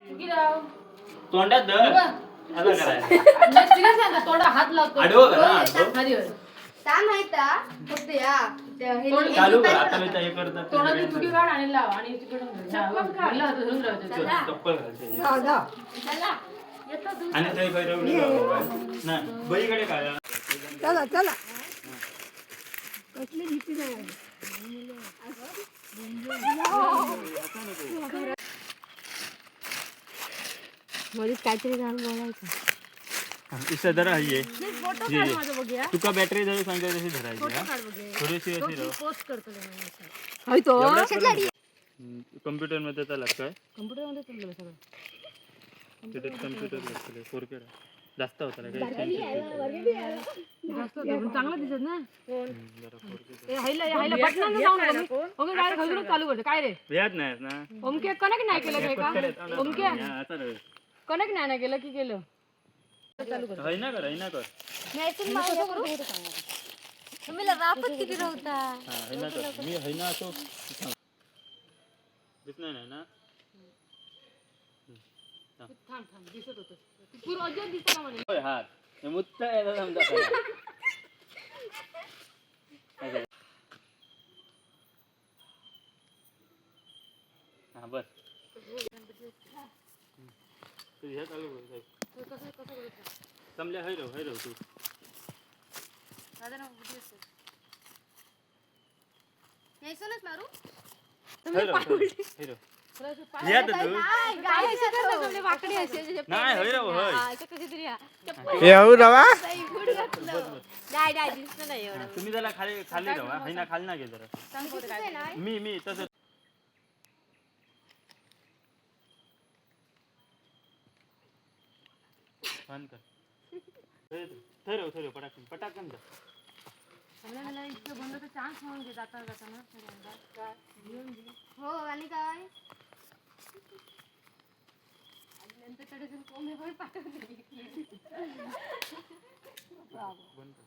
तोंडात धर, असं करायचं. तोंडा हात लावतो. आडवं कर हा, आडवं. खाली वर. माहित फक्त या त्या हे- तोंड चालू कर आता, मी हे करतात. तोंडातली थुकी काढ आणि लाव आणि तिकडून धर. धरून राहतो. चप्पल घालते. जा जा. आणि ते भैरवली नाही, बईकडे काय? चला चला, कसली भीती नाही. मध्येच काहीतरी जाऊन बोलायचं. इसा जरा ये. फोटो ये, काढ ये. माझं बघूया. तुका बॅटरी धरून सांगते तशी धरायची हा. थोडीशी अशी राहू. पोस्ट करतो. हय तो. कम्प्युटर मध्ये चालत काय? कम्प्युटर मध्ये चाललं सगळं. तिथे कम्प्युटर लागतले, 4K जास्त होता ना काय? जास्त होतं, पण चांगलं दिसत ना. जरा 4K. ए, हायला हायला बटनानं जाऊ नका. ओके, डायरेक्ट हजूनच चालू करतो काय रे? व्याज नाही ना. ओमके, कनेक्ट नाही केलं काय का ओमके? असं नाही. कनेक्ट नाही ना केलं की केलं? हय ना कर, हय ना कर. तुम्ही रापत किती राहता? हा, हय ना कर, मी हय ना असो. दिसणार नाही ना. थांब थांब, दिसत होतं. पूर्ण अजिबात दिसतं का म्हणे? होय, हात हे मुत्ता येतं समजा खाली. असं. हा बस. तू हे चालू कर साहेब. समजा हय राहू, हय राहू तू. मारू. हय राहू, हय राहू. या तर तू. नाही, हय राहू, हय. येऊ रवा. नाही नाही, दिसत नाही एवढं. हा, तुम्ही जरा खाली खाली राहू हा. हय ना, खाली ना घे जरा. मी मी तसं बंद कर. थंय राहू, थंय राहू, पटाकन पटाकन जा. मला इतकं बंद तर चान्स म्हणून घे जाता जाताना. हो, आणि काय नंतर कडे कोंबे पण पाठवते. बंद कर.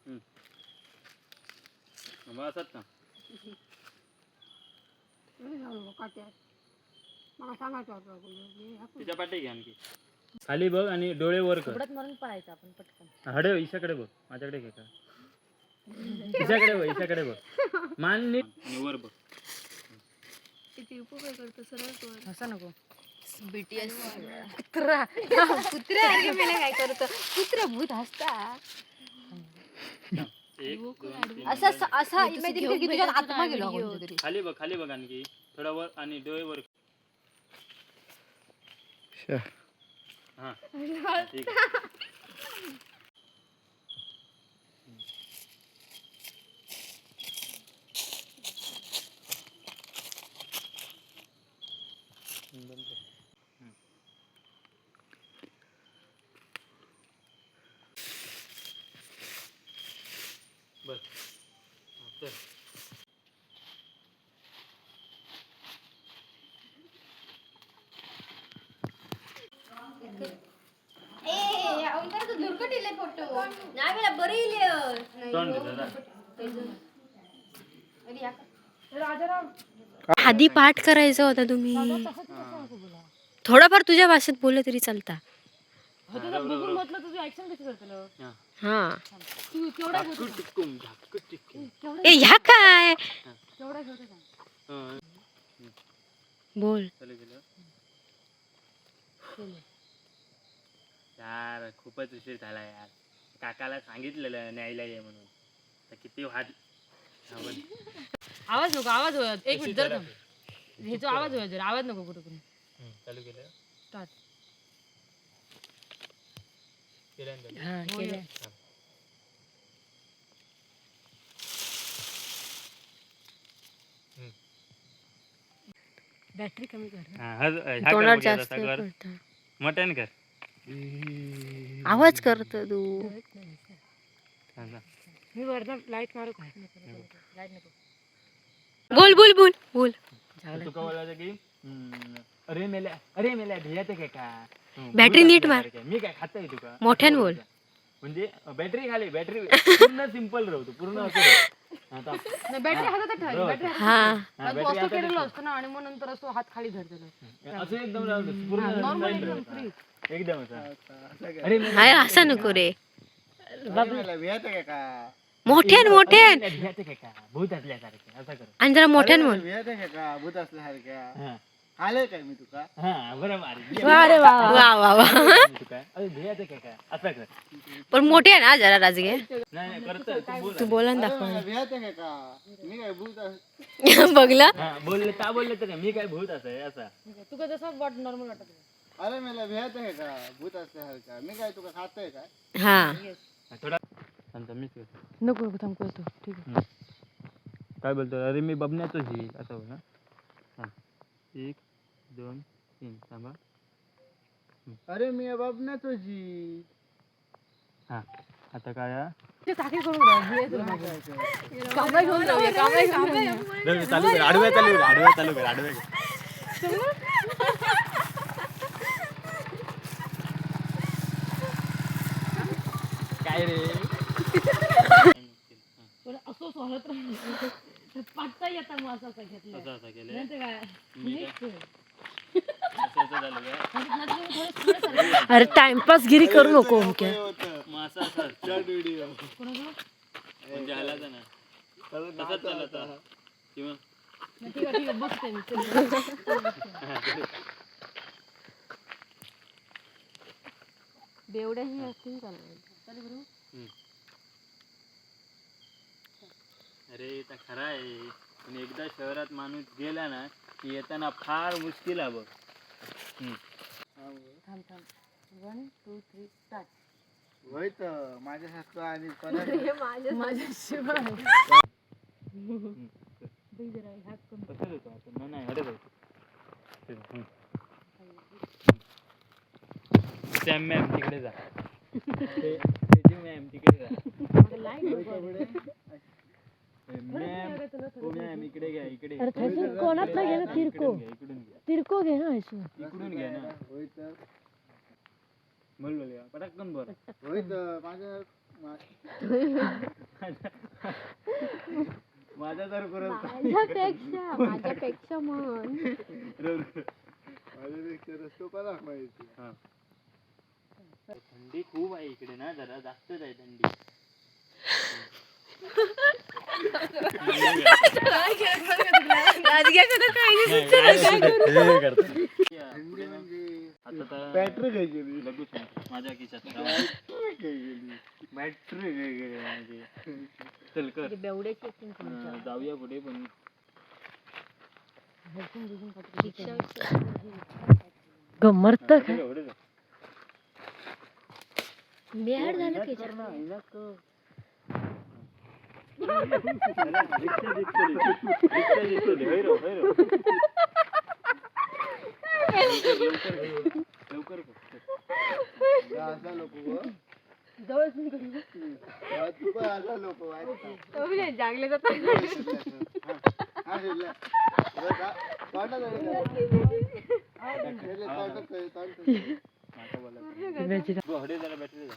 हम्म. मग असत ना. काट्यात मला सांगायचं होतं. तिच्या पाठी घे आणखी. खाली बघ आणि डोळे वर कर. थोड्यात मरून पळायचं आपण पटकन. हडे, ईशाकडे बघ, माझ्याकडे घे का? ईशाकडे बघ, ईशाकडे बघ, मान नीट आणि वर बघ. असं नको. बीटीएस कुत्रा कुत्रा मेला काय करतो? कुत्रा भूत हसता. एक, दोन, तीन. असा असा इमॅजिन कर की तुझ्यात आत्मा गेलो कोणतरी. खाली बघ, खाली बघ, आणखी थोडा वर आणि डोळे वर. हा, ठीक आहे. बंद कर. हम्म. बस. हा, चल. ए ओंकार, तू धुरकट इले फोटो नाही मला बरं इले. तोंड दे दादा. आधी पाठ करायचा होता तुम्ही. थोडाफार तुझ्या भाषेत बोललं तरी चालता. बघून म्हटलं, तुझी ऍक्शन कशी करतलं? हा. हा. तू केवढा झाकू टिकूम, झाकू टिकूम. ए, ह्या काय? केवढा घेतो सांग. हा, बोल. चालू केलं यार, खूपच उशीर झाला यार. काकाला सांगितलेलं न्यायला ये म्हणून, तर किती वाट. हा, बोल. आवाज नको, आवाज होय. एक मिनिट जर थांब. ह्याचा आवाज होय जर, आवाज नको कुठं कुठं. हम्म, चालू केलं. स्टार्ट. केलं ना चालू? हा, केलं. बॅटरी कमी कर. हा, ह्या कर तोंडात बघूया जास्त तसा कर. पडतं. मटण कर. आवाज करतो तू. हा, जा. मी वरनं लाईट मारू काय? लाईट नको. बोल बोल बोल बोल. तुका बोलायचं की अरे मेल्या, अरे मेल्या, भियाते काय का? बॅटरी नीट मार. मी काय खाताय तुका? मोठ्यानं बोल. म्हणजे बॅटरी खाली, बॅटरी पूर्ण सिम्पल राहतो, पूर्ण असं राहतो. नाही, बॅटरी हातात ठेवायची, बॅटरी हातात. हा. कारण तू असं केलेलं असतं ना आणि मग नंतर असं हात खाली धरलेलं. असं एकदम राहू दे, पूर्ण नॉर्मल एकदम फ्री. एकदम असं. अरे मी- अरे असं नको रे. मला भ्यायचं काय का? मोठ्यान मोठ्यान. भ्यायचं काय का? भूत असल्यासारखे असं कर. आणि जरा मोठ्यान म्हण. भ्यायचं काय का? भूत असल्यासारख्या. हा. आले काय मी तुका? हा, बरोबर. अरे, वा वा वा. मी तुका. अरे, भ्यायचं काय का? असं कर. पण मोठे आहे ना जरा राजगे. नाही नाही, करतो तू बोल. तू बोला ना. अरे मला भ्यायचं काय का? मी काय भूत दाखव बघला. हा, बोलले ता बोलले तर काय? मी काय भूत असं आहे असा. तुका जसं वाट नॉर्मल वाटत. अरे मला भ्यायचं काय का? भूत असल्यासारख्या. मी काय तुका खातोय काय? हा. थोडा थांब, मीच करतो. नको नको, थांब करतो. ठीक आहे. काय बोलतो? अरे मी बबण्याचो ही असं बोल ना. हा, 1 2 3 थांबा. अरे मी बाबना तुझी. हा, आता काय हा? ते साखळी करून राहू. कांबळा घेऊन जाऊया, कांबळा घेऊन जाऊया. चालू कर, आडव्या चालू कर, आडव्या चालू कर, आडव्या कर. काय रे? पण असं असं हलत राहिलं. पाटता येता मग असं असं घेतलं. असं असं केलं. नंतर काय? मी काय? असं असं झालं काय? म्हणजे नंतर थोडं थोडं अरे टाइमपास गिरी करू नको ओमक्या. मग असं असं असतं. Short video. म्हणजे हलायचं ना तसंच चालत किंवा नाही, ठीक आहे ठीक आहे, बसते मी. चल. बेवड्याची ऍक्टिंग चालू. अरे तर खरं आहे, पण एकदा शहरात माणूस गेला ना की येताना फार मुश्किल आहे बघ. हम्म. थांब थांब. 1 2 3 स्टार्ट. होय तर माझ्यासारखं आणि कोणाला माझ्याशिवाय. तसंच होतं आता. नाही नाही, अरे जाऊ. हम्म. सॅम मॅम तिकडे जा. त्याची मॅम तिकडे जा. मॅम, ओ मॅम इकडे घ्या, इकडे. अरे थैसून कोणातला घे ना तिरको. इकडून घ्या, इकडून घ्या. तिरको घे ना ऐसून. इकडून घ्या ना. होय तर. बोल बोल पटकन बोल. होय तर माझ्या माझा तर माझ्यापेक्षा माझ्यापेक्षा म्हण. माझ्यापेक्षा रस्तो कोणाक माहिती. थंडी खूप आहे इकडे ना, जरा जास्तच आहे थंडी. थंडी म्हणजे आता तर बॅटरी खाई गेली. लगेच सांगतो. माझ्या खिशात बॅटरी खाई गेली. बॅटरी गेली माझी. चल कर. बेवड्याची ऍक्टिंग. जाऊया पुढे पण. गमर्त काय. पुढे जा. बिहार झालं की कर ना, इलाज कर. रिक्षा दिसतली, रिक्षा दिसतली. होय रो, होय रो. लवकर, लवकर कर. लवकर कर. असा लोक तू पण असा लोक. जागले जातात. हडे जरा बॅटरी जा.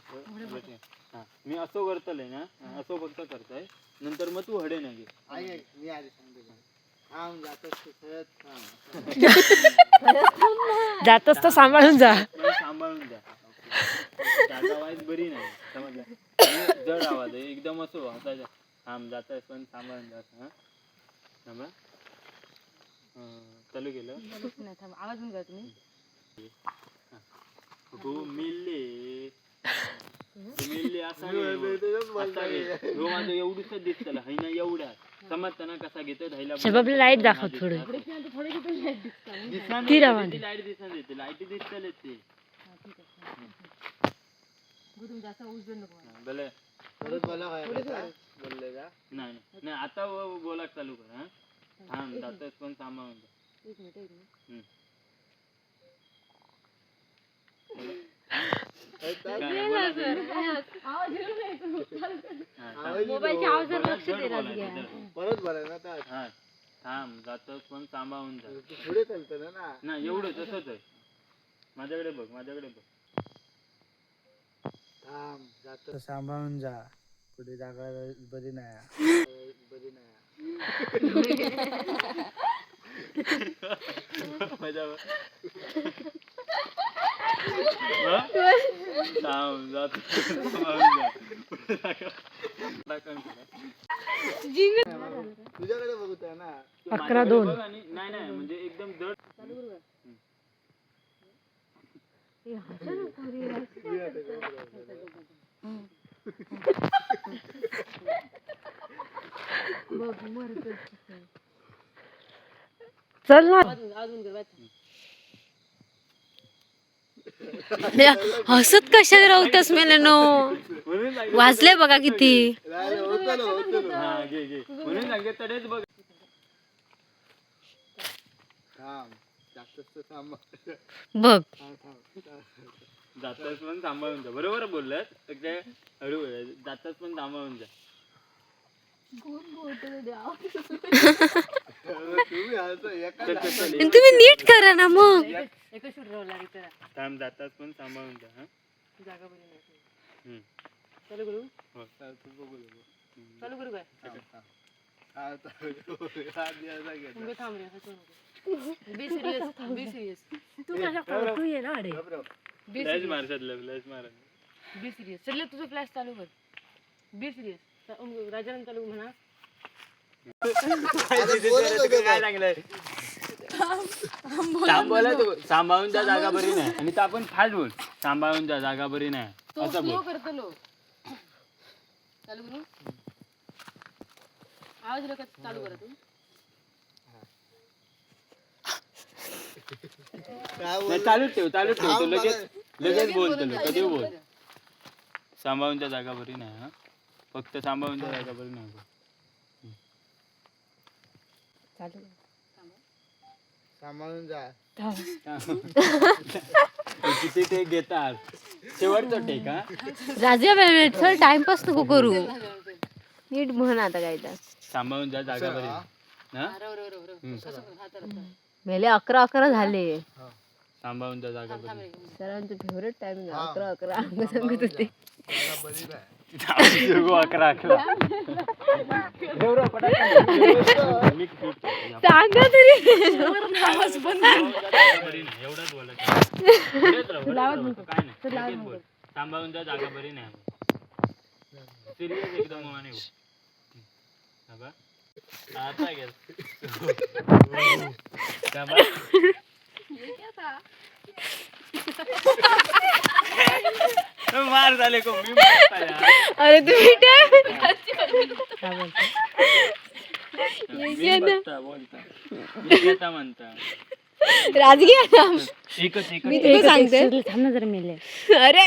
बॅटरी. हा, मी असो करतले ना, असो फक्त करतोय, नंतर मग तू हडे नाही घे. मी आधी सांगतो का? थांब जातोस तू खेळत थांब. जातच तर सांभाळून जा. मला सांभाळून द्या. जाता वाईज बरी नाही समजलं. आणि जड आवाज आहे एकदम असो हसायचा. थांब जातायस पण सांभाळून जा असं, हा. थांबा. चालू केलं. नाही थांब, आवाज बंद करा तुम्ही. हो मेल्ले, मेल्ले असा नाही, असा घे. हो माझं एवढूसच दिसतलं है ना, एवढ्या समजतं ना कसा घेतो धायला. शबाबला लाईट दाखव थोडी. दिसणार ती नाही, रवानी. ती लाईट दिसणार येते, लाईट दिसतले ते. गुदुम जास्त उजळ नको मला. हा, भले. परत बोला काय बोलले का? नाही नाही, नाही आता बोलाक चालू कर. हा थांब जातोस पण सांभाळून जा. एक मिनिट एक मिनिट. हम्म. काय बोला तुम्ही. आवाज येऊ नाही तू. हा, थांब. मोबाईलच्या आवाजावर लक्ष जड दे बोलायचं, राजग्या. जड. परत बोलाय ना आता. हा थांब जातोस पण सांभाळून जा. तू पुढे चालतं ना ना. नाही एवढं तसंच आहे. माझ्याकडे बघ, माझ्याकडे बघ. थांब जातो सांभाळून जा, पुढे जागा बरी नाही. बरी नाही. मजा बघ. थांब, जातो. सांभाळून जा. पुढे दाखव. दाखव तुला. तुझ्याकडे बघत आहे ना. तू 11 माझ्याकडे 2. बघ आणि नाही नाही, म्हणजे एकदम जड. मी आता बघत चल ना. हसत कशाला राहतस मेल्यानो? म्हणून सांगितलं. वाजले बघा किती. नाही, होतं ना, होतं ना. हा, घे घे, म्हणून सांगते तडेच बघ. थांब, जास्तच थांब. बघ. थांब, थांब. जातास पण सांभाळून जा, बरोबर बोललास, फक्त हळू बोलायचं. जातास पण सांभाळून जा. अरे, तुम्ही हसता, एका चल, चल, चल. आणि तुम्ही नीट करा ना मग. एकच शूट राहू लागेल त्याला. थांब, जातास पण सांभाळून जा. हा. जागा बरी नाही. हम्म. चालू करू? हो. तू बघू नको. चालू करू काय? थांब, थांब. हा, थांब. हात द्यायचा घेतला. मुंबई थांब रे, हसू नको. Be serious, be serious. तू कशा तू ये ना अडे. घाबरव. बी लयच सिरियस. मारशात, लयच मारत. Be serious. चल, तुझं फ्लॅश चालू कर. Be serious. राजाराम चालू म्हणा. बोलत होतो. काय सांगलंय? थांब, बोला तू. सांभाळून जा, जागा बरी नाही. आणि तो आपण फास्ट बोल, सांभाळून जा, जागा बरी नाही, तो असं स्लो बोल. करतो लो. चालू करू? आवाज नका, चालू करा तू. काय बोल? नाही, चालूच ठेव, चालूच ठेव. तो थांब. लगेच लगेच बोलत बोलतो, जा, कधी लगेच बोल. बोलत जा. सांभाळून जा, जागा बरी नाही. हा, फक्त सांभाळून जा, जागा बरी नाही बोल. सांभाळून जा. किती टेक घेतात? शेवटचा टेक हा. राजा, चल, टाइमपास नको करू, नीट म्हण आता काय तर. सांभाळून जा, जागा बरी नाही. हा? रव रव रव रव. असं कर, हातावर हात. मेले 11:11 झाले. सांभाळून जा, जागा बरी नाही. सरांचं फेवरेट टायमिंग हा. 11:11 सांगत होते. जागा बरी नाही. 11:11. एवढं पटापट. मी सांगा तरी. जागा बरी नाही, एवढंच बोलायचं. एवढंच राहू, एवढंच राहू, काय नाही, लगेच बोल. सांभाळून जा, जागा बरी नाही. सिरियस एकदम मनाने बोल. थांबा. आता गेल. थांबा. मार झाले को मी मारता यार. अरे तुम्ही मी बघता, बोलता. मी घेता म्हणता. राजगीर. एकच एकच. मी तुला सांगते. थांब ना जरा मेले. अरे.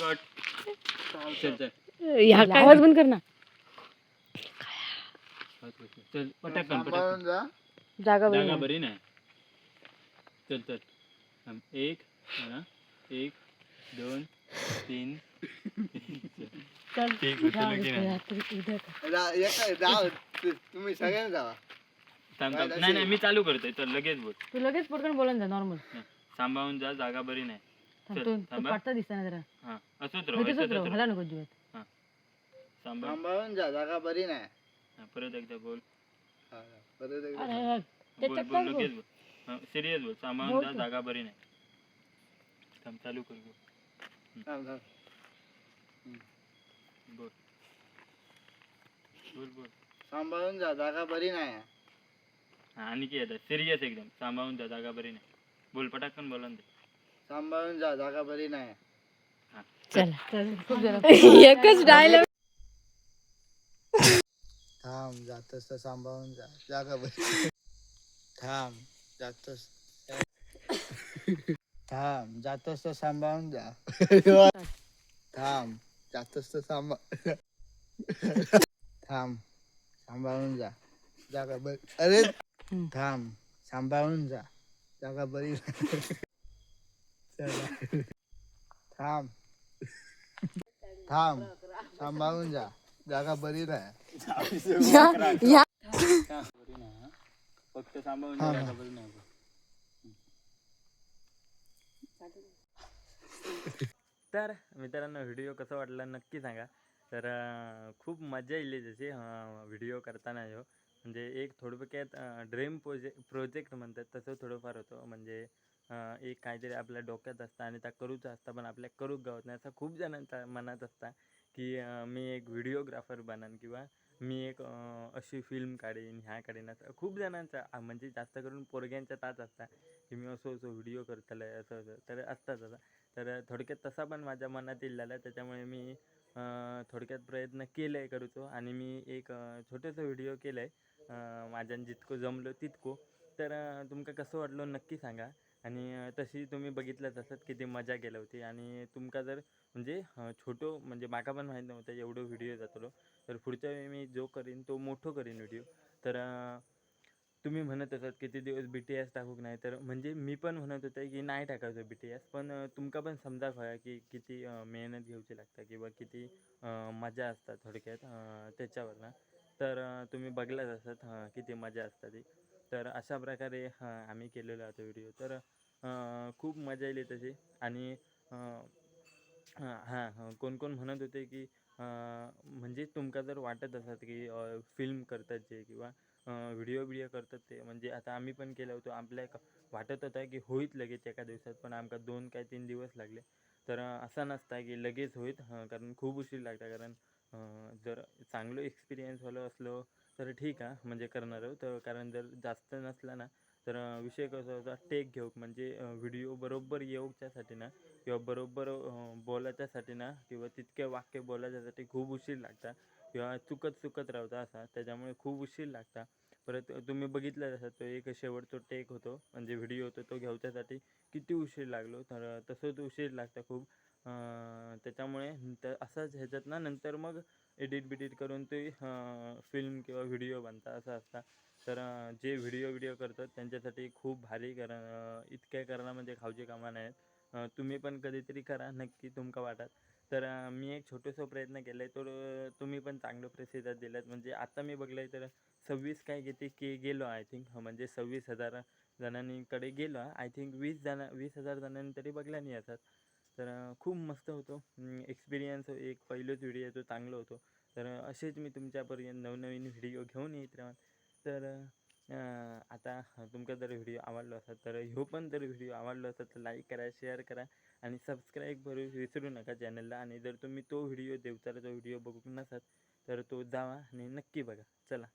कट. चल चल. ह्या काय? आवाज बंद कर ना. चल पटकन पटकन. सांभाळून जा. जागा बरी जागा नाही. बरी नाही. चल चल. थांब. एक, हा, 1 2 3. चल. ठीक होतं की नाही? रात्री उद्या कर. जा, तुम्ही सगळ्यांनी जावा. थांब थांब, नाही नाही, मी चालू करतोय, चल लगेच बोल. तू लगेच पटकन बोलून जा नॉर्मल. हा. सांभाळून जा, जागा बरी नाही. थांब. चल, तू तू थांबा. पाठचा दिसता ना जरा. हा, असंच राहू, तसंच असंच राहू, राहू. हाला नको जीवात. सांभाळ. सांभाळून जा, जागा बरी नाही. हा, परत एकदा बोल. हा, परत एकदा. अरे, बोल बोल, लगेच बोल, सिरियस बोल. सांभाळून जा, जागा बरी नाही. थांब, चालू कर, बोल. थांब, थांब. बोल बोल बोल. सांभाळून जा, जागा बरी नाही. हा, आणखी येतात सिरियस एकदम. सांभाळून जा, जागा बरी नाही, बोल पटाकन, बोला ना ते. सांभाळून जा, जागा बरी नाही. हा. चला. खूप जरा. एकच डायलॉग. थांब, जातोस तर सांभाळून जा, जागा बरी. थांब, जातोस. थांब, जातोस तर सांभाळून जा. थांब, जातोस तर सांभाळ. थांब, सांभाळून जा, जागा बरी. अरे थांब, सांभाळून जा, जागा बरी. चला. थांब थांब, सांभाळून जा, जागा बरी नाही. बरी नाही, हा. फक्त सांभाळून जा, जागा बरी नाही. तर मित्रांनो, व्हिडिओ कसा वाटला नक्की सांगा. तर खूप मजा येईल जशी व्हिडिओ करताना ह्यो. म्हणजे एक थोडक्यात ड्रीम प्रोजेक्ट म्हणतात तसं थोडंफार होतं. म्हणजे एक काहीतरी आपल्या डोक्यात असतं आणि त्या करूचं असतं, पण आपल्या करूक गावत नाही. असं खूप जणांच्या मनात असतं की मी एक व्हिडिओग्राफर बनन किंवा मी एक अशी फिल्म काढीन, ह्या काढीन, असं खूप जणांचा, म्हणजे जास्त करून पोरग्यांच्या ताच असता की मी असं असं व्हिडिओ करतलं असं असं, तर असतात असं. तर थोडक्यात तसा पण माझ्या मनात येईल झाला, त्याच्यामुळे मी थोडक्यात प्रयत्न केलं आहे करूचो. आणि मी एक छोटंसं व्हिडिओ केलं आहे माझ्यान जितकं जमलं तितकं. तर तुमका कसं वाटलं नक्की सांगा. आणि तशी तुम्ही बघितलंच असत किती मजा केली होती. आणि तुमका जर म्हणजे छोटो म्हणजे माका पण माहीत नव्हतं एवढं व्हिडिओ जातलो, तर पुढच्या वेळी मी जो करीन तो मोठो करीन व्हिडिओ. तर तुम्ही म्हणत असत किती दिवस BTS टाकूक नाही, तर म्हणजे मी पण म्हणत होते की नाही टाकायचं BTS, पण तुमका पण समजा हवा की किती मेहनत घेऊची लागता किंवा किती मजा असतात थोडक्यात त्याच्यावर ना. तर तुम्ही बघलाच असत किती मजा असतात ती. तर अशा प्रकारे आम्ही केलेला होता व्हिडिओ. तर खूप मजा येईल तशी. आणि हां हां कोण कोण म्हणत होते की म्हणजे तुमका जर वाटत असत की फिल्म करतात जे किंवा व्हिडिओ बिडिओ करतात ते, म्हणजे आता आम्ही पण केलं होतं, आपल्या वाटत होतं की होईत लगेच एका दिवसात, पण आमका 2 काय 3 दिवस लागले. तर असं नसतं की लगेच होईत, कारण खूप उशीर लागता. कारण जर चांगलं एक्सपिरियन्स वालं असलो तर ठीक आहे म्हणजे करणार, तर कारण जर जास्त नसला ना तर विषय कसा होता टेक घेऊक म्हणजे व्हिडिओ बरोबर येऊच्यासाठी ना किंवा बरोबर बोलायच्यासाठी ना किंवा तितके वाक्य बोलायच्यासाठी खूप उशीर लागता किंवा चुकत चुकत राहता असा, त्याच्यामुळे खूप उशीर लागता. परत तुम्ही बघितलं जसं तो एक शेवटचा टेक होतो म्हणजे व्हिडिओ होतो तो घेऊच्यासाठी किती उशीर लागलो, तर तसंच उशीर लागतं खूप. त्याच्यामुळे तर असंच ह्याच्यात ना नंतर मग एडिट बिडिट करून ते फिल्म किंवा व्हिडिओ बनता असं असता. तर जे व्हिडिओ व्हिडिओ करतात त्यांच्यासाठी खूप भारी, कारण इतक्या करणं म्हणजे खाऊची कामं नाहीत. तुम्ही पण कधीतरी करा नक्की तुमका वाटत. तर मी एक छोटंसं प्रयत्न केला आहे, तर तुम्ही पण चांगलं प्रतिसाद दिलात. म्हणजे आता मी बघलं आहे तर 26 काय किती के गेलो I think, म्हणजे 26,000 जणांकडे गेलो I think, 20,000 जणांनी तरी बघला नाही असत. तर खूप मस्त होतो एक्सपिरियन्स, एक पहिलंच व्हिडिओ तो चांगलं होतो. तर असेच मी तुमच्यापर्यंत नवनवीन व्हिडिओ घेऊन येत राहून. तर आता तुमका जर व्हिडिओ आवडलो असेल तर ह्यो पण जर व्हिडिओ आवडलो असेल तर लाईक करा, शेअर करा आणि सबस्क्राईब करू विसरू नका चॅनलला. आणि जर तुम्ही तो व्हिडिओ देवचाराचा व्हिडिओ बघू नसाल तर तो जावा आणि नक्की बघा. चला.